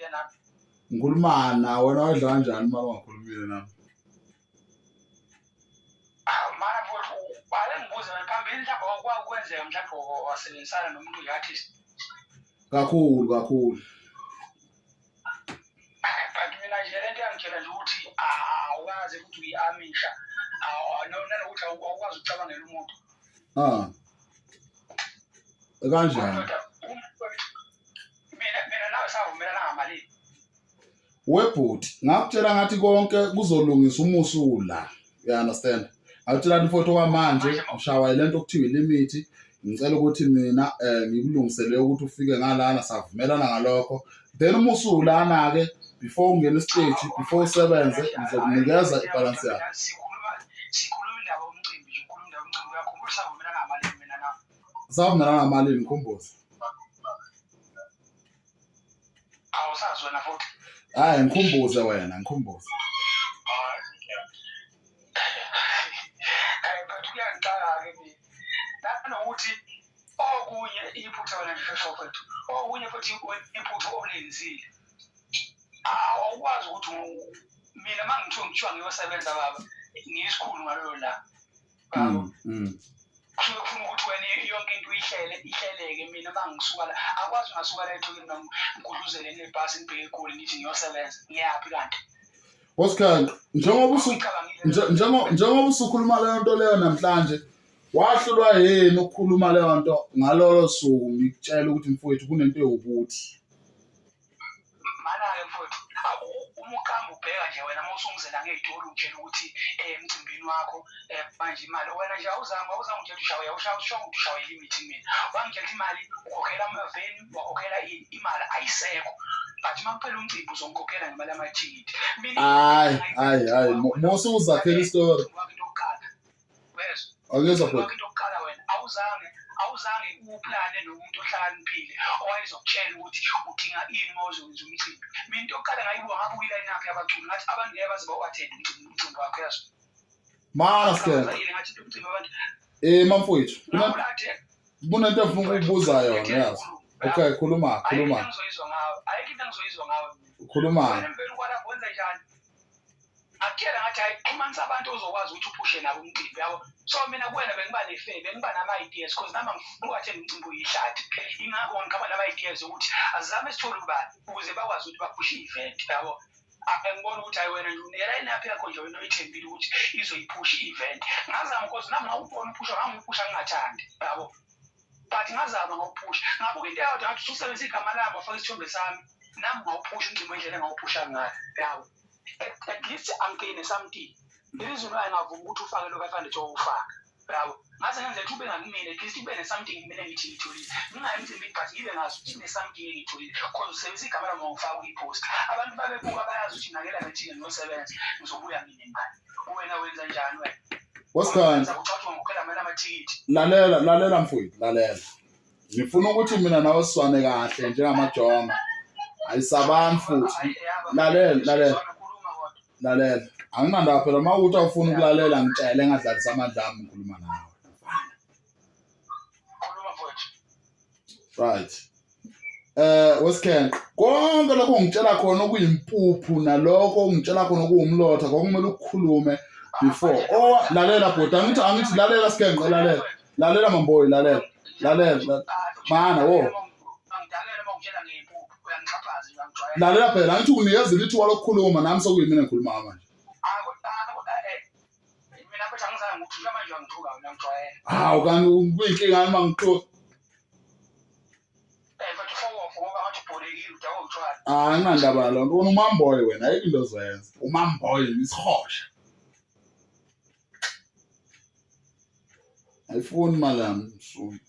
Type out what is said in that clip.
Ukhulumile nami. Ngikhuluma nawe wena wadla kanjani uma ungakhulumile nami? Hawu mana mfowethu, ake ngibuze wena phambili mhlawumbe okwakwenzeka mhlawumbe wasebenzisana nomuntu uyi-artist. Kakhulu kakhulu. But mina nje lento yangitshela nje ukuthi awukazi ukuthi uyi-amisha nanokuthi awukwazi ukucabangela umuntu. Ah. Kanjani? Mina nawe savumelana ngamalini? Webhuti, ngakutshela ngathi konke kuzolungisa uma usula. You understand? Ngakutshela ngathi mfowethu okwamanje ngishawa yilento okuthiwa ilimithi. Ngicela ukuthi mina ngikulungisele ukuthi ufike ngalana savumelana ngalokho. Then uma usulana-ke before ungena esiteji, before usebenze ngizokunikeza ibhalansi yakho. Sikhuluma indaba yomcimbi nje, ukhuluma indaba yomcimbi uyakhumbula savumelana ngamalini mina nawe? Savumelana ngamalini ngikhumbuze. Awusazi wena futhi. Hayi ngikhumbuze wena, ngikhumbuze. Hayi but kuyangixaka-ke mina. Nanokuthi okunye iphutha wena nje shosho mfethu. Okunye futhi iphutha olenzile. Awukwazi ukuthi mina uma ngithiwa ngithiwa ngiyosebenza baba ngiyisikhulu ngalolo langa. Mm, mm. Kusuke kufuna ukuthi wena yonke into uyihlele ihleleke mina uma ngisuka la akwazi ungasuka la eThekwini noma ngigudluzele ngebhasi ngibheke eGoli ngithi ngiyosebenza ngiyaphi kanti Oscar njengoba usu njengoba usukhuluma leyo nto leyo namhlanje wahlulwa yini ukukhuluma leyo nto ngalolo suku ngikutshela ukuthi mfowethu kunento ewukuthi Mana-ke mfowethu, uma uqamba ubheka nje wena uma usungizela ngey'toli ungitshela ukuthi emcimbini wakho manje imali wena nje awuzange awuzange ungitshela ukuthi ushawe ushawe usho ukuthi ushawe limit kumina. Wangitshela ukuthi imali ukhokhela amaveni, wakhokhela ini, imali ayisekho. But uma kuphela umcimbi uzongikhokhela ngemali yamathikithi. Mina Hayi, hayi, hayi, musa ukuzakhela isitori. Into yokuqala. Wezwa? Angizwa bhuti. Into yokuqala wena awuzange awuzange uplane nomuntu ohlakaniphile owayezokutshela ukuthi udinga ini uma uzokwenza umcimbi. Mina into yokuqala ngayibuka ngabuka i-line up yabaculi ngathi abantu ngeke baze bawu-attend umcimbi wakho yazi. Mara Skhempe. Ngathi umcimbi abantu Eh mamfowethu, kunento engifuna ukukubuza yona yazi. Okay, khuluma, khuluma. Ayikho into engizoyizwa ngawe. Ayikho into engizoyizwa ngawe. Khuluma. Wena impela ukwalapho wenza njani? Akutshela ngathi hayi xhumanisa abantu ozokwazi ukuthi uphushe nabo umcimbi yabo. So mina kuwena bengiba ne-fair, bengiba nama-ideas cause nami angifuni uku-attend umcimbi oyihlathi. Ingakho ngiqhamuka nama-ideas ukuthi asizame sithole ubani ukuze bakwazi ukuthi baphushe i-event yabo. Angibona ukuthi hayi wena nje une-line up yakho nje wena oyithembile ukuthi izoyiphusha i-event. Ngazama cause nami ngawubona uphusha ngangiwuphusha ngingathandi yabo. But ngazama ngawuphusha. Ngabuka into eyodwa ngathi ususebenzisa igama lami wafaka isithombe sami. Nami ngawuphusha umcimbi ngendlela engawuphusha ngayo yabo. At least angigcine something. The reason why ngavuma ukuthi ufake lo 500 owufaka. Yabo. Ngaze ngenze ukuthi ube ngakumina at least ube ne-something mina engithi ngitholile. Ngingayi emcimbini but ngibe ngazi ukuthi kune-something engiyitholile. Cause usebenzisa igama lami ngawufaka kuyi-post. Abantu babebuka bayazi ukuthi ngakela ngethile ngiyosebenza ngizobuya mina imali. Wena wenza njani wena? Wasikhanda. Ucathi ngokhokhela mina amathikithi. Lalela, lalela mfowethu, lalela. Ngifuna ukuthi mina nawe sizwane kahle njengamajonga. Ayisabani futhi. Lalela, lalela. Lalela. Anginandaba phela uma ukuthi awufuni ukulalela ngitshele ngadlalisa amandla ami ngikhuluma nawe. Khuluma mfowethu. Right. Wesikhenqe konke lokho ongitshela khona okuyimpuphu nalokho ongitshela khona okuwumlotha kwakumele ukukhulume before. Oh lalela bhuti angithi lalela sikhenqe lalela. Lalela mamboyi lalela. Lalela. Mana wo. Lalela phela angithi unikezile ithuba lokukhuluma nami sekuyimina ngikhuluma manje. Hawu kanti kuyinkinga uma ngithuka. Ah, anginandaba naloo nto. Wena umamboy wena, ayikho into ozoyenza. Umamboy isihosha. Ayifuni imali yami msunu.